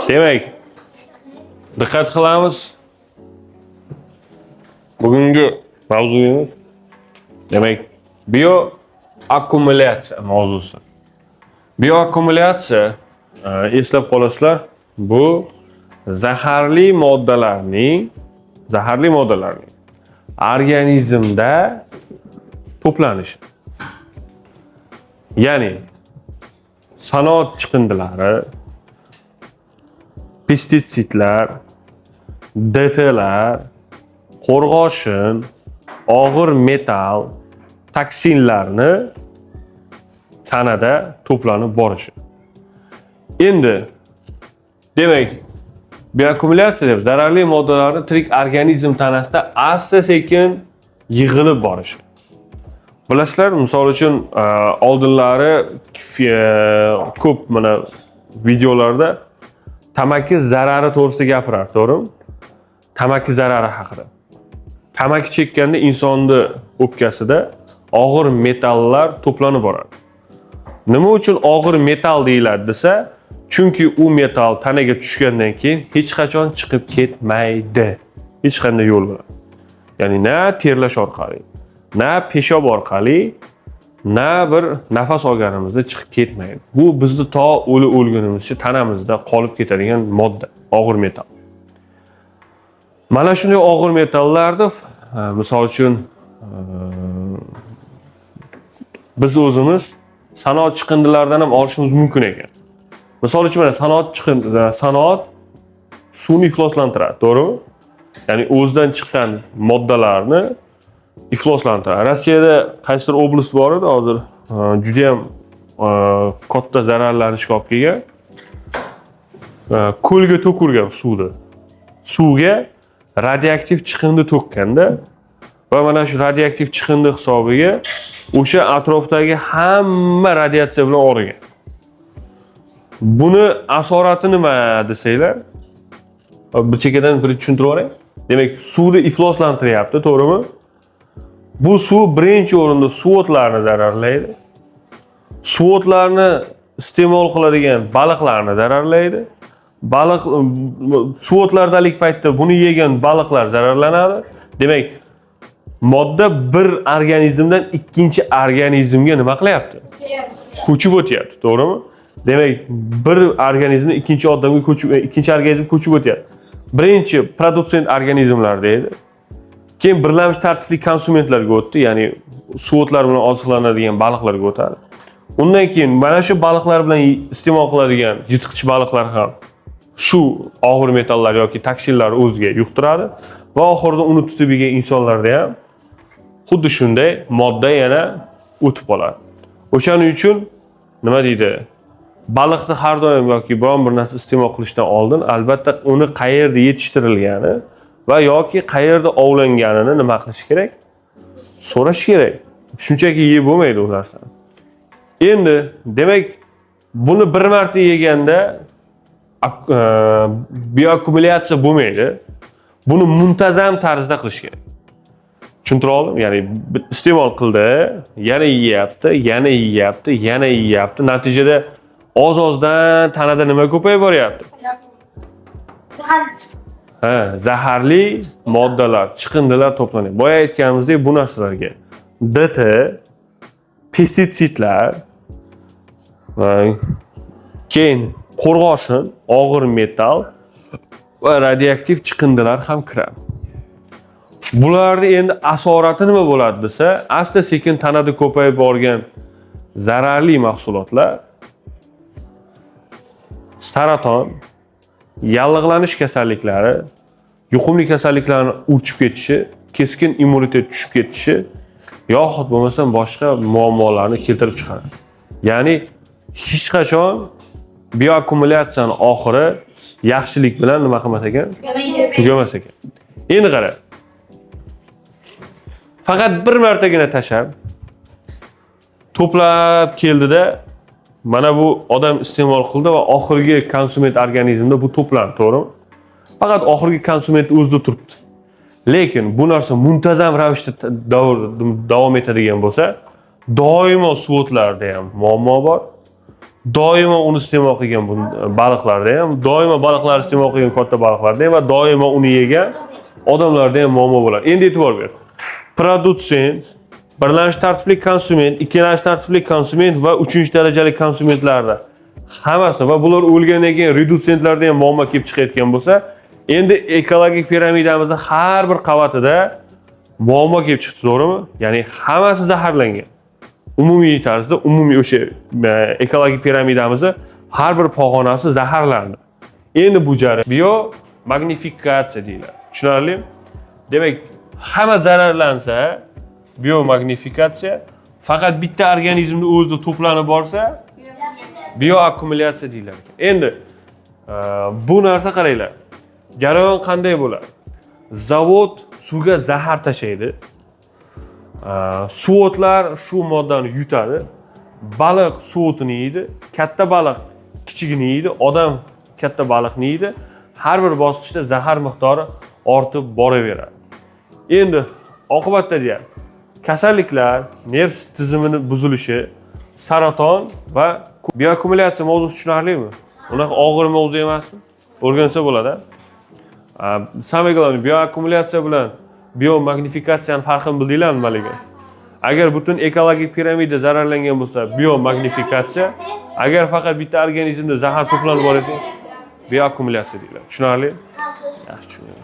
Demak, diqqat qilamiz. Bugungi mavzuyimiz, demak, bioakkumulyatsiya mavzusi. Bioakkumulyatsiya, eslab qolasizlar, bu zaharli moddalarning organizmda to'planishi. Ya'ni sanoat chiqindilari, pestitsidlar, DTlar, qo'rg'oshin, og'ir metall, toksinlarni tanada to'planib borishi. Endi, demak, bioakkumulyatsiya deb zararli moddalarni tirik organizm tanasida asta-sekin yig'ilib borishi. Bilasizlar, misol uchun, oldinlari ko'p mana videolarda tamaki zarari to'g'risida gapirar, to'g'rimi? Tamaki zarari haqida. Tamaki chekkanda insonni o'pkasida og'ir metallar to'planib boradi. Nima uchun og'ir metall deyiladi desa, chunki u metall tanaga tushgandan keyin hech qachon chiqib ketmaydi. Hech qanday yo'l bilan. Ya'ni na terlash orqali, na peshob orqali, na bir nafas olganimizda chiqib ketmaydi. Bu bizni to o'li o'lgunimizcha tanamizda qolib ketadigan modda, og'ir metall. Mana shunday og'ir metallarni, misol uchun, biz o'zimiz sanoat chiqindilaridan ham olishimiz mumkin ekan. Misol uchun, mana sanoat suvni ifloslantiradi, to'g'rimi? Ya'ni o'zidan chiqqan moddalarni ifloslantiradi. Rossiyada qaysidir oblast bor edi, hozir juda ham katta zararlanishga olib kelgan. Ko'lga to'kilgan suvni. Suvga radioaktiv chiqindi to'kkanda va mana shu radioaktiv chiqindi hisobiga o'sha atrofdagi hamma radiatsiya bilan og'rigan. Buni asorati nima desanglar, bir chekkadan bir tushuntirib yuboray. Demak, suvni ifloslantiryapti, to'g'rimi? Bu suv birinchi o'rinda suvo'tlarni zararlaydi. Suvo'tlarni iste'mol qiladigan baliqlarni zararlaydi. Baliq suvo'tlardalik paytda buni yegan baliqlar zararlanadi. Demak, modda bir organizmdan ikkinchi organizmga nima qilyapti? Ko'chib o'tyapti, to'g'rimi? Demak, bir organizmdan ikkinchi odamga ko'chib, ikkinchi organizm ko'chib o'tyapti. Birinchi produtsent organizmlarda edi. Keyin birlamchi tartibli konsumentlarga o'tdi, ya'ni suvo'tlar bilan oziqlanadigan baliqlarga o'tadi. Undan keyin mana shu baliqlar bilan iste'mol qiladigan yirtqich baliqlar ham shu og'ir metallar yoki toksinlar o'ziga yuqtiradi va oxirida uni tutib yegan insonlarda ham xuddi shunday modda yana o'tib qoladi. O'shaning uchun, nima deydi? Baliqni har doim yoki biron bir narsa iste'mol qilishdan oldin albatta uni qayerda yetishtirilgani va yoki qayerda ovlanganini nima qilish kerak? So'rash kerak. Shunchaki yeb bo'lmaydi u narsani. Endi, demak, buni bir marta yeganda bioakkumulyatsiya bo'lmaydi. Buni muntazam tarzda qilish kerak. Tushuntira oldim? Ya'ni iste'mol qildi, yana yeyapti, yana yeyapti, yana yeyapti. Natijada oz-ozdan tanada nima ko'payib boryapti? Zaharli. Ha, zaharli moddalar, chiqindilar to'planyapti. Boya aytganimizdek, bu narsalarga DT, pestitsidlar, va keyin qo'rg'oshin, og'ir metall va radioaktiv chiqindilar ham kiradi. Bularni endi asorati nima bo'ladi desa, asta-sekin tanada ko'payib borgan zararli mahsulotlar saraton, yallig'lanish kasalliklari, yuqumli kasalliklarni urchib ketishi, keskin immunitet tushib ketishi yoxud bo'lmasam boshqa muammolarni keltirib chiqaradi. Ya'ni hech qachon bioakkumulyatsiyani oxiri yaxshilik bilan nima qilmas ekan? Tugamas ekan. Endi qara. Faqat bir martagina tashlab to'plab keldida, mana bu odam iste'mol qildi va oxirgi konsument organizmda bu to'plandi, to'g'rimi? Faqat oxirgi konsument o'zida turibdi. Lekin bu narsa muntazam ravishda davom etadigan bo'lsa, Doimo suvo'tlarda ham muammo bor. Doimo uni iste'mol qilgan baliqlarda ham, doimo baliqlar iste'mol qilgan katta baliqlarda ham va doimo uni yegan odamlarda ham muammo bo'ladi. Endi e'tibor ber. Produtsent, birlamchi tartibli konsument, ikkilamchi tartibli konsument va uchinchi darajali konsumentlarda hammasida va bular o'lgandan keyin redutsentlarda ham muammo kelib chiqayotgan bo'lsa, endi ekologik piramidamizni har bir qavatida muammo kelib chiqdi, to'g'rimi? Ya'ni hammasi zaharlangan. Umumiy tarzda umumiy o'sha ekologik piramidamizni har bir pog'onasi zaharlandi. Endi bu jarayon biomagnifikatsiya deyiladi. Tushunarlimi? Demak, hamma zararlansa biomagnifikatsiya, faqat bitta organizmni o'zida to'planib borsa bioakkumulyatsiya deyiladi. Endi bu narsa, qaranglar, jarayon qanday bo'ladi? Zavod suvga zahar tashlaydi. Suvo'tlar shu moddani yutadi. Baliq suvo'tini yeydi, katta baliq kichigini yeydi, odam katta baliqni yeydi. Har bir bosqichda zahar miqdori ortib boraveradi. Endi oqibatda deyapti: kasalliklar, nerv tizimini buzilishi, saraton va bioakkumulyatsiya mavzusi tushunarlimi? Unaqa og'ir mavzu emasmi? O'rgansa bo'ladi. A? Самое главное, bioakkumulyatsiya bilan biomagnifikatsiyani farqini bildinglarmi nimaligini? Agar butun ekologik piramida zararlangan bo'lsa, biomagnifikatsiya, agar faqat bitta organizmda zahar to'planib borayotgan, bioakkumulyatsiya deyiladi. Tushunarli? Yaxshi tushungan.